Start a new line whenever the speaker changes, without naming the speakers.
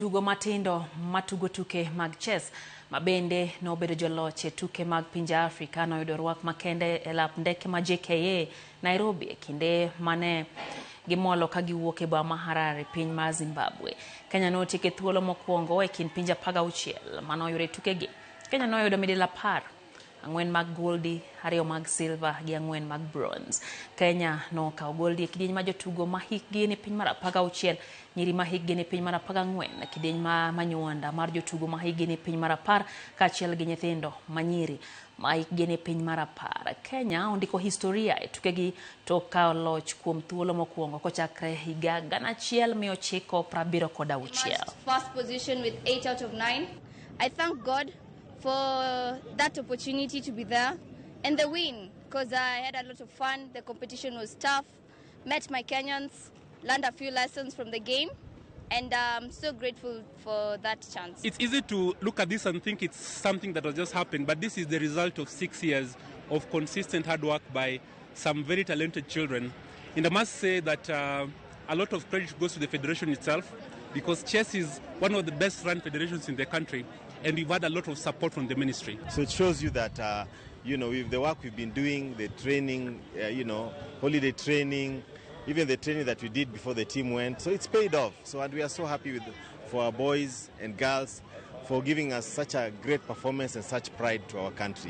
Jotugo matindo matugo tuke mag chess ma bende nobedo joloch e tuke mag pinje Afrika noyudo rwak makende e lap ndeke ma JKIA Nairobi e kinde mane gimolo ka giwuok e boma ma Harare piny mar Zimbabwe. Kenya notieko e thuolo mokwongo e kind pinje 16 manoyudo e tukegi. Kenya noyudo midila 10, ang'wen mag goldi, ariyo mag silver gi ang'wen mag bronze. Kenya nokawo goldi e kidieny ma jotugo ma hikgi ni piny mar 16, nyiri ma hikgi ni piny mar 14, kidieny ma manywanda mar jotugo ma hikgi ni piny mar 10 kaachiel gi nyithindo ma nyiri ma hikgi ni piny mar 10. Kenya ondiko historia e tukegi tok kawo loch kuom thuolo mokwongo kochakre higa 1976.
First position with 8 out of 9. I thank God for that opportunity to be there and the win, because I had a lot of fun. The competition was tough, met my Kenyans, learned a few lessons from the game, and I'm so grateful for that chance.
It's easy to look at this and think it's something that has just happened, but this is the result of 6 years of consistent hard work by some very talented children. And I must say that a lot of credit goes to the federation itself, because chess is one of the best run federations in the country, and we've had a lot of support from the ministry.
So it shows you that with the work we've been doing, the training, holiday training, even the training that we did before the team went. So it's paid off. So, and we are so happy for our boys and girls for giving us such a great performance and such pride to our country.